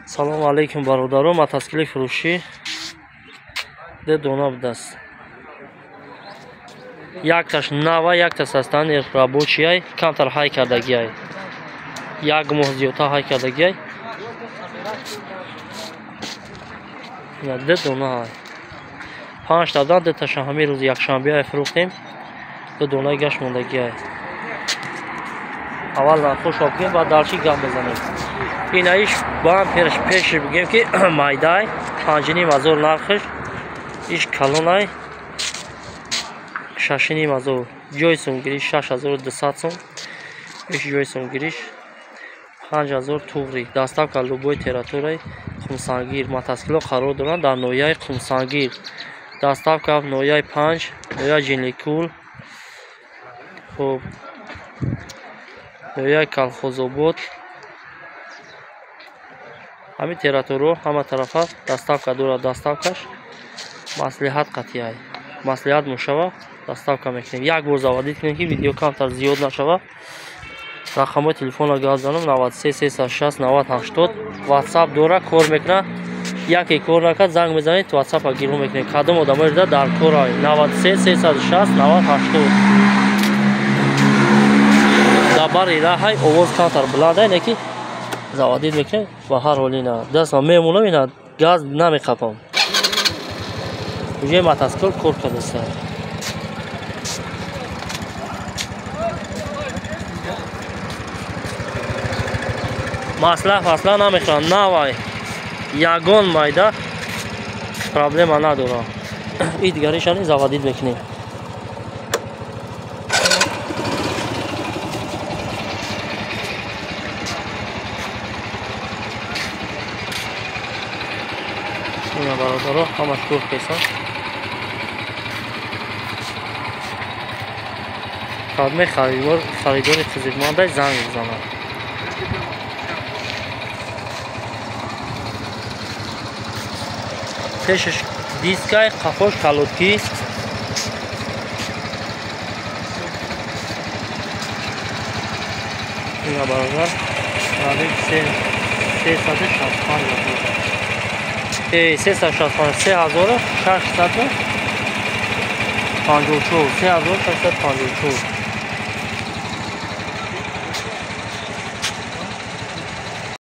Салому алейкум, бародаро. Мотоцикли фурӯшӣ ду дона будааст. Якташ нава, якташ ҳастанд рабочияй, камтар ҳай кардагиай. Як моҳ зиёдтар ҳай кардагиай. Ду дона ҳай. Панҷта будан, дуташа ҳамин рӯзи якшанбеай фурӯхтем. Ду донаи гашт мондагиай. Аввал нархошро бигем, баъд дарчи гап мезанем. Инаиш ба ҳам пеш бигем, ки майдай 5500 нархш, иш калонай 6500. Ҷои сумгириш 6200 сум, иш ҷои сумгириш 5000 туғри. Доставка любой территорияи Қумсангир. Мотоциклҳо қарор доранд дар ноҳияи Қумсангир. Доставка ноҳияи Панҷ, ноҳияи Ҷинликул, хуб, ноҳияи Калхозобод. Ҳамин территорияҳо ҳама тарафа доставка дорад. Доставкаш маслиҳат қатъиай. Маслиҳат мушава, доставка мекунем. Як бор заводить кунем, ки видео камтар зиёд нашава. Рақамҳои телефонро гап занам: 93 360 90 80. WhatsApp дора, кор мекунад. Яке кор накард, занг мезанед, WhatsApp-а гирҳо мекунем. Кадом одамое дар кор ай. 93 360 90 80. Дар бари раҳай овоз камтар баланд, не ки заводить мекунем. Ба ҳар ҳол ина дастма мемонам, ина газ намеқапам. Уже мотоцикл кор кардааст. Масла фасла намехӯрам, навай ягон майда проблема надорам. И дигаришани заводить мекунем. Ина, бародаро, ҳамаш кор кесан. Кадме харидори қизиқмандай занг бизанад. Пешаш дискай, қафош калотки. Ина, бародар, радиф 365 ҳазор. 365, 3654, 3654.